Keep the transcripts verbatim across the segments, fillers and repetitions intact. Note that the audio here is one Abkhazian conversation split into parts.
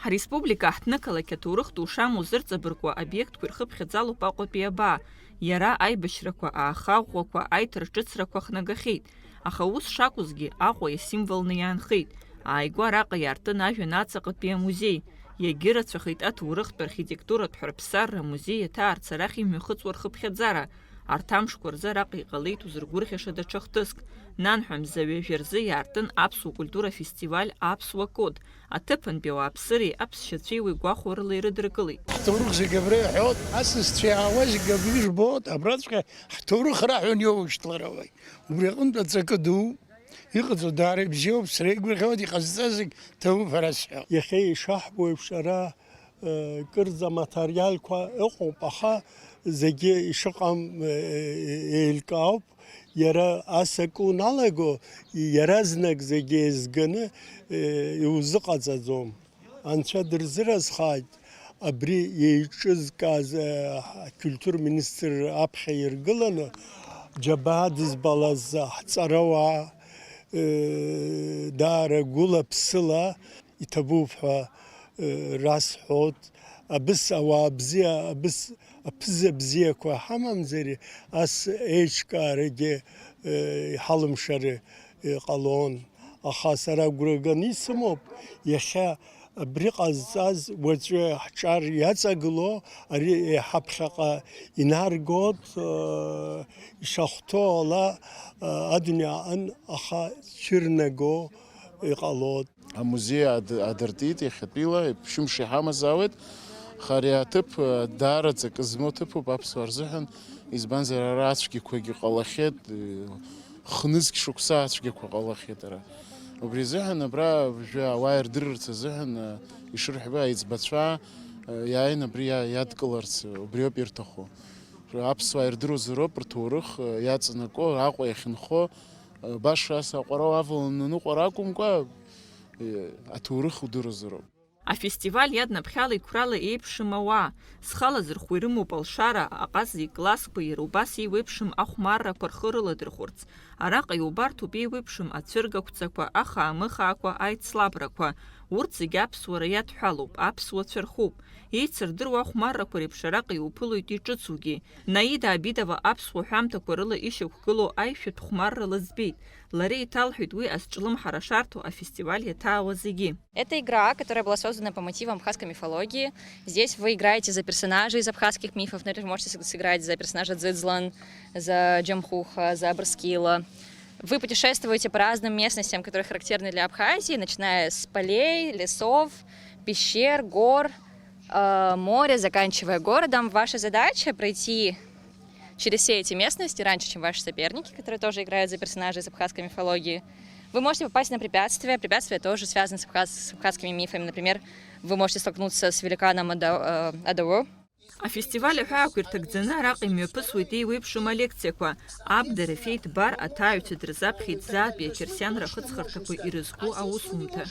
Ареспублика аҳҭнықалақь аҭоурыхтә ушаму зырҵабыргуа обиектқәа ирхыԥхьаӡалоуп Аҟәатәи абаа. Иара аибашьрақәа, аахаӷәӷәақәа, аиҭарҿыцрақәа хнагахьеит. Аха ус шакәызгьы, Аҟәа исимволны иаанхеит. Ааигәа араҟа иаартын ажәҩан аҵаҟатәи амузеи. Иагьырацәахеит аҭоурыхтә архитектуратә ҳәарԥсарра амузеи иаҭаарц арахь имҩахыҵуа рхыԥхьаӡара. Арҭ амшқәа рзы араҟа иҟалеит узыргәырӷьаша даҽа хҭыск. Нанҳәа мза ҩажәа рзы иаартын аԥсуа культура фестиваль Аԥсуа код. Аҭыԥантәи ауааԥсыреи аԥсшьацәеи уи гәахәарыла ирыдыркылеит. Ҳҭоурых зегьы абра иҳәоит, асасцәа иаауа зегьы абра ижәбоит, абраҵәҟьа ҳҭоурых раҳәон иоушьҭларауеит. Убри аҟынтә аҵакы ду иҟаҵоу даара ибзиоуп, сара игәырӷьоит, иҟазҵаз зегь ҭабуп ҳәа сҳәап. Иахьа ишаҳбо еиԥш, ара, э, кырӡа аматериалқәа ыҟоуп, аха зегьы ишыҟам, э, еилкаауп. Иара ас акы уналаго, иаразнак зегьы еизганы, э, иузыҟаҵаӡом. Анцәа дырзыразхааит, абри еиҿызкааз, э, акультура министр аԥхьа иргыланы, џьабаа дызбалаз ҳҵарауаа, э, даара гәыла-ԥсыла иҭабуп ҳәа, э, расҳәоит. Абыс ауаа бзиа, абыс аԥыза бзиақәа ҳамамзар, ас еиҿкаарагьы, э, иҳалымшар, э, ҟалон. Аха сара агәра ганы исымоуп, иахьа абри ҟазҵаз уаҵәы ҳҿар иаҵагыло, ари еиҳа ԥхьаҟа инаргоит, э, ишахәҭоу ала, э, адунеи аҟын, аха цәырнаго иҟалоит. Амузеи ад-, адыртит иахьатәила, ԥшьымш иҳамазаауеит, аха ари аҭыԥ, э, даара ҵакы змоу ҭыԥуп аԥсуаа рзыҳәан, избанзар, ара ацәгьақәагьы ҟалахьеит, э, хнызқь шықәса ацәгьақәа ҟалахьеит ара. Убри азыҳәан абра уажәы ауаа ирдырырц азыҳәан, э, ишырҳәо, аиҵбацәа, э, иааин абри иа-, иадкыларц, э, убриоуп ирҭаху. Аԥсуаа ирдыруазароуп рҭоурых, э, иаҵанакуа, Аҟәа иахьынхо, э, баша ас аҟәара уаваланы аныҟәара акәымкәа, э, аҭоурых удыруазароуп. Афестиваль иаднаԥхьала иқәрала еиԥшым ауаа, зхы алазырхәо ирымоуп алшара, аҟаза иклассқәа, иара убас еиуеиԥшым ахәмаррақәа рхы рыладырхәырц. Араҟа иубарҭоуп еиуеиԥшым ацәыргақәҵақәа, ахаамыхаақәа, аицлабрақәа. Урҭ зегьы аԥсуара иадҳәалоуп, аԥсуацәа рхуп. Еицырдыруа ахәмаррақәа реиԥш араҟа иуԥылоит иҿыцугьы. Наида Абидова аԥсуа ҳәамҭақәа рыла ишьақәгылоу аишәатә хәмаррала збеит. Лара иҭалҳәеит уи азҿлымҳара шарҭо афестиваль иаҭаауа зегьы. Это игра, которая была создана по мотивам абхазской мифологии. Здесь вы играете за персонажей из абхазских мифов, например, можете сыг-, сыграть за персонажа Дзыдзлан, за Джамхуха, за Абрскила. Вы путешествуете по разным местностям, которые характерны для Абхазии, начиная с полей, лесов, пещер, гор, э, моря, заканчивая городом. Ваша задача — пройти через все эти местности раньше, чем ваши соперники, которые тоже играют за персонажей из абхазской мифологии. Вы можете попасть на препятствия. Препятствия тоже связаны с абхаз-, с абхазскими мифами. Например, вы можете столкнуться с великаном Ада-, э, Адауо. Афестиваль аҳәаақәа ирҭагӡаны араҟа имҩаԥысуеит еиуеиԥшым алекциақәа. Аб Дерефеи Дбар аҭааҩцәа дырзаԥхьеит заатәи ақьырсианра ахыҵхырҭақәа ирызку аусумҭа.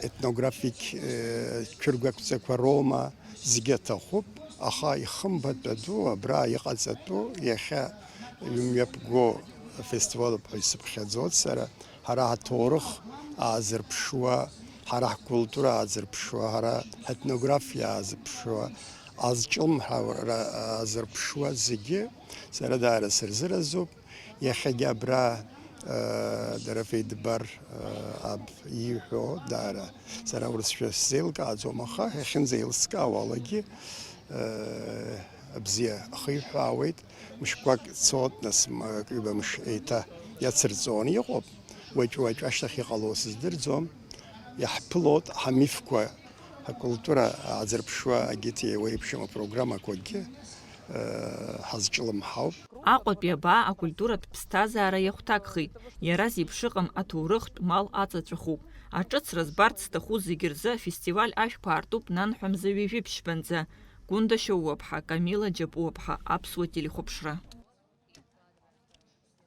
Етнографик, э, цәыргақәҵақәа роума, зегьы аҭахуп, аха ихымԥадатәу, абра иҟаҵатәу, иахьа имҩаԥго афестивалуп ҳәа исыԥхьаӡоит сара. Ҳара ҳҭоурых аазырԥшуа, ҳара ҳкультура аазырԥшуа, ҳара ҳетнографиа аазыԥшуа, азҿлымҳара аазырԥшуа зегьы сара даара сырзыразуп. Иахьагьы абра, э, Дерефеи Дбар, э, аб ииҳәо даара сара урысшәа сзеилкааӡом, аха иахьынӡеилыскаауалагьы, э, бзиа ахиҳәаауеит. Мышқәак цоит, нас, м-, ҩба мыш еиҭа иацырҵон иҟоуп. Уаҵәы-уаҵәы ашьҭахь иҟало сыздырӡом. Иаҳԥылоит ҳамифқәа, ҳакультура аазырԥшуа агьыҭ еиуеиԥшым апрограммақәагьы, э, ҳазҿлымҳауп. Аҟәатәи абаа акультуратә ԥсҭазаара иахәҭакхеит. Иара зеиԥш ыҟам аҭоурыхтә мал аҵаҵәахуп. Аҿыцра збарц зҭаху зегьы рзы афестиваль ашәқәа аартуп нанҳәа мза ҩажәи ԥшьбанӡа. Гәында Шьоуаԥҳа, Камила Џьапуаԥҳа, Аԥсуа телехәаԥшра.